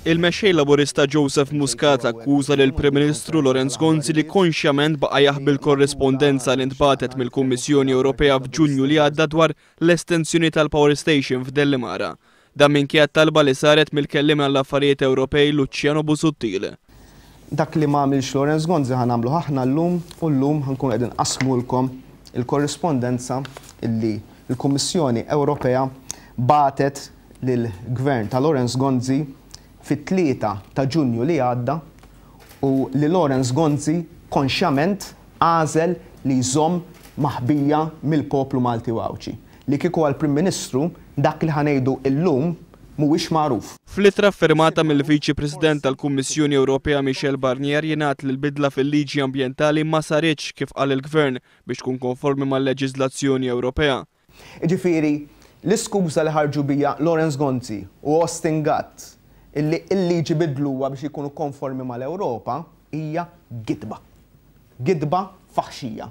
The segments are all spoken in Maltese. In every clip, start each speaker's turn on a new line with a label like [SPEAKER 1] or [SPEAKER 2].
[SPEAKER 1] Il-Mexxej Laburista Joseph Muscat akkuża lill-Prim Ministru Lawrence Gonzi li konxjament baqa' jaħbi l-korrispondenza li ntbagħtet mill-Kummissjoni Ewropea f'Ġunju li għadda dwar l-estensjoni tal-power station f'Dellimara. Dan minkejja t-talba li saret mill-Kelliem għall-Affarijiet Ewropej Luciano Busuttil.
[SPEAKER 2] Dak li ma għamilx Lawrence Gonzi ħa nagħmluh aħna llum u llum ħa nkunu qegħdin nqassmulkom il-korrispondenza illi l-Kummissjoni Ewropea bagħtet lill-Gvern ta' Lawrence Gonzi fit-3 ta' Ġunju li għadda u li Lawrence Gonzi konxjament għażel li jżomm maħbija mill-poplu Malti u Għawdxi. Li kieku għall-Prim Ministru dak li ħa ngħidu illum mhuwiex magħruf.
[SPEAKER 1] Fl-ittra ffirmata mill-Viċi President tal-Kummissjoni Ewropea Michel Barnier jingħad li l-bidla fil-liġi ambjentali ma saritx kif qal il-Gvern biex tkun konformi mal-leġiżlazzjoni Ewropea.
[SPEAKER 2] Jiġifieri, l-iskuża li ħarġu biha Lawrence Gonzi u Austin Gatt illi l-liġi bidluha biex ikunu konformi mal-Ewropa hija gidba. Gidba faħxija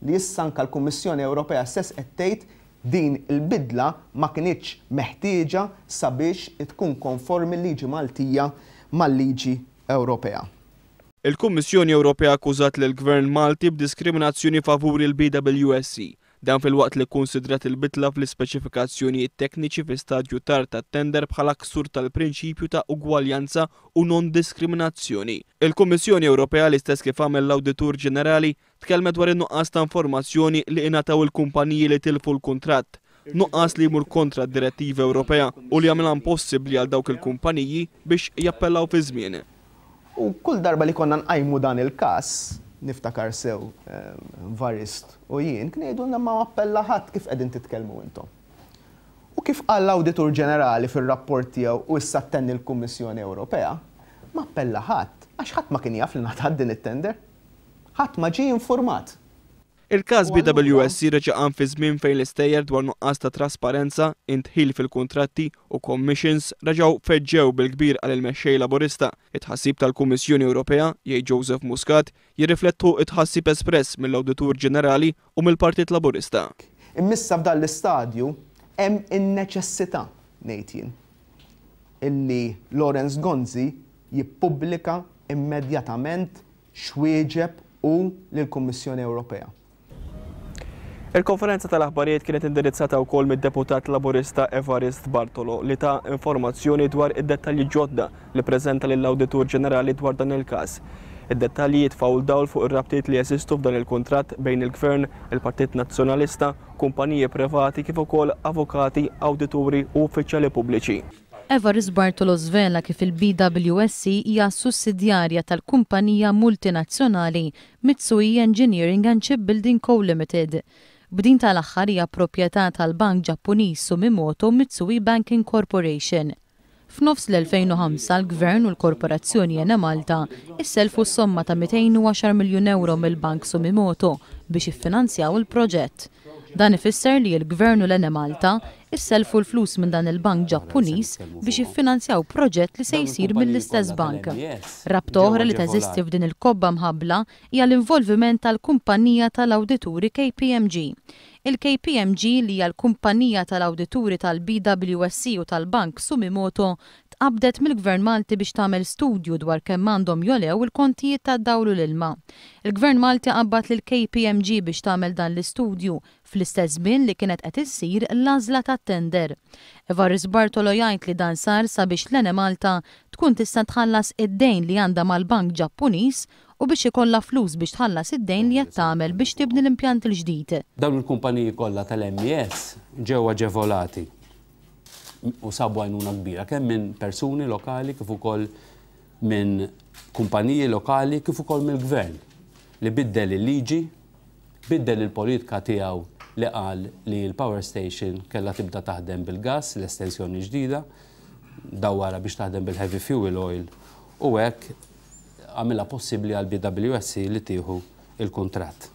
[SPEAKER 2] li issa anke l-Kummissjoni Ewropea stess qed tgħid din il-bidla ma kinitx meħtieġa sabiex tkun konformi l-liġi Maltija mal-liġi Ewropea.
[SPEAKER 1] Il-Kummissjoni Ewropea akkużat lill-Gvern Malti b'diskriminazzjoni favur il-BWSC. Dan filwaqt li kkunsidrat il-bidla fl-ispeċifikazzjonijiet tekniċi fi stadju tard tat-tender bħala ksur tal-prinċipju ta' ugwaljanza u non-diskriminazzjoni. Il-Kummissjoni Ewropea, l-istess kif għamel l-Awditur Ġenerali, tkellmet dwar in-nuqqas ta' informazzjoni li ingħataw il-kumpaniji li tilfu l-kuntratt, nuqqas li jmur kontra d-direttiva Ewropea u li jagħmilha impossibbli għal dawk il-kumpaniji biex jappellaw fi żmien.
[SPEAKER 2] U kull darba li konna nqajmu dan il-każ, niftakar sew Varist u jien, kienu jgħidulna ma appella ħadd kif qegħdin titkellmu intom. U kif qal l-Awditur Ġenerali fir-rapport tiegħu u issa ttenni l-Kummissjoni Ewropea, ma appella ħadd għax ħadd ma kien jaf li ngħatat din it-tender. Ħadd ma ġie infurmat.
[SPEAKER 1] Il-każ BWSC reġa' qam fi żmien fejn l-istejjer dwar nuqqas ta' trasparenza, indħil fil-kuntratti u commissions reġgħu feġġew bil-kbir qal il-Mexxej Laburista. It-tħassib tal-Kummissjoni Ewropea, jgħid Joseph Muscat, jirriflettu t-tħassib espress mill-Awditur Ġenerali u mill-Partit Laburista.
[SPEAKER 2] Imma issa f'dan l-istadju hemm in-neċessità, ngħid jien, illi Lawrence Gonzi jippubblika immedjatament x'wieġeb hu lill-Kummissjoni Ewropea.
[SPEAKER 1] Il-konferenza tal-aħbarijiet kienet indirizzata wkoll mid-Deputat Laburista Evarist Bartolo li ta informazzjoni dwar id-dettalji ġodda li ppreżenta lill-Awditur Ġenerali dwar dan il-każ. Id-dettalji jitfgħu l-dawl fuq ir-rabtiet li jeżistu f'dan il-kuntratt bejn il-Gvern, il-Partit Nazzjonalista, kumpaniji privati kif ukoll avukati, awdituri u uffiċjali pubbliċi.
[SPEAKER 3] Evarist Bartolo żvela kif il-BWSC hija sussidjarja tal-kumpanija multinazzjonali Mitsui Engineering and Shipbuilding Co Limited. B'din tal-aħħar hija proprjetà tal-bank Ġappuniż Sumimoto Mitsui Banking Corporation. F'nofs l-2005 l-Gvern u l-Korporazzjoni Enemalta issellfu s-somma ta' 210 miljun ewro mill-Bank Sumimoto biex jiffinanzjaw il-proġett. Dan ifisser li l-Gvern u l-Enemalta issellfu l-flus minn dan il-bank Ġappuniż biex jiffinanzjaw proġett li se jsir mill-istess bank. Rabta oħra li teżisti f'din il-kobba mħabbla hija l-involviment tal-kumpanija tal-awdituri KPMG. Il-KPMG, li hija l-kumpanija tal-awdituri tal-BWSC u tal-Bank Sumimoto, tqabbdet mill-Gvern Malti biex tagħmel studju dwar kemm għandhom jogħlew il-kontijiet tad-dawl u l-ilma. Il-Gvern Malti qabbad lill-KPMG biex tagħmel dan l-istudju fl-istess żmien li kienet qed issir l-għażla tat-tender. Evarist Bartolo jgħid li dan sar sabiex l-Enemalta tkun tista' tħallas id-dejn li għandha mal-bank Ġappuniż u biex ikollha flus biex tħallas id-dejn li qed tagħmel biex tibni l-impjant il-ġdid.
[SPEAKER 4] Dawn il-kumpaniji kollha tal-MES ġew aġevolati u sabu għajnuna kbira kemm minn persuni lokali kif ukoll minn kumpaniji lokali kif ukoll mill-gvern li biddel il-liġi, biddel il-politika tiegħu li qal li l-power station kellha tibda taħdem bil-gas, l-estensjoni ġdida, dawwarha biex taħdem bil-heavy fuel oil u hekk għamilha possibbli għall-BWSC li tieħu l-kuntratt.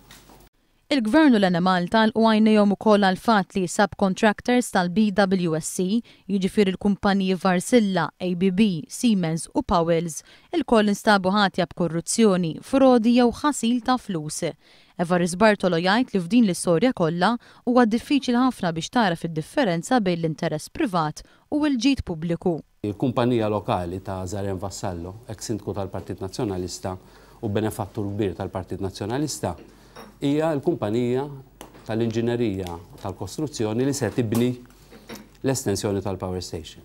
[SPEAKER 3] Il-Gvern u l-Enemalta għalqu għajnejhom ukoll għall-fatt li subcontractors tal-BWSC, jiġifieri l-kumpaniji Wärtsilä, ABB, Siemens u Pauwels, ilkoll instabu ħatja b'korruzzjoni, frodi jew ħasil ta' flus. Evarist Bartolo jgħid li f'din l-istorja kollha huwa diffiċli ħafna biex tagħraf id-differenza bejn l-interess privat u l-ġid pubbliku.
[SPEAKER 4] Il-kumpanija lokali ta' Zaren Vassallo, eks sindku tal-Partit Nazzjonalista u benefattur kbir tal-Partit Nazzjonalista, hija l-kumpanija tal-inġinerija tal-kostruzzjoni li se tibni l-estensjoni tal-power station.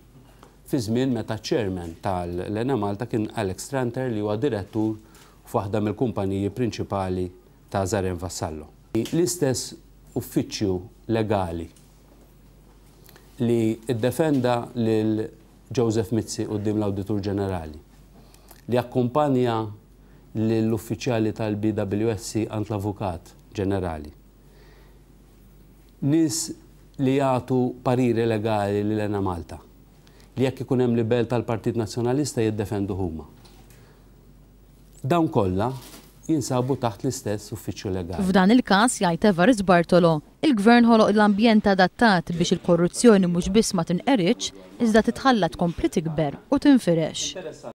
[SPEAKER 4] Fi żmien meta chairman tal-Enemalta kien Alex Tranter li huwa direttur f'waħda mill-kumpaniji prinċipali ta' Zaren Vassallo. L-istess uffiċċju legali li ddefenda lil Joseph Mizzi quddiem l-Awditur Ġenerali, li akkumpanja lill-uffiċjali tal-BWSC għand l-Avukat Ġenerali. Nies li jagħtu pariri legali lil Enemalta, li jekk ikun hemm libell tal-Partit Nazzjonalista jiddefendu huma. Dawn kollha jinsabu taħt l-istess uffiċċju legali.
[SPEAKER 3] F'dan il-każ, jgħid Evarist Bartolo, il-Gvern ħoloq l-ambjent adattat biex il-korruzzjoni mhux biss ma tinqeridx, iżda titħalla tkompli tikber u tinfirex.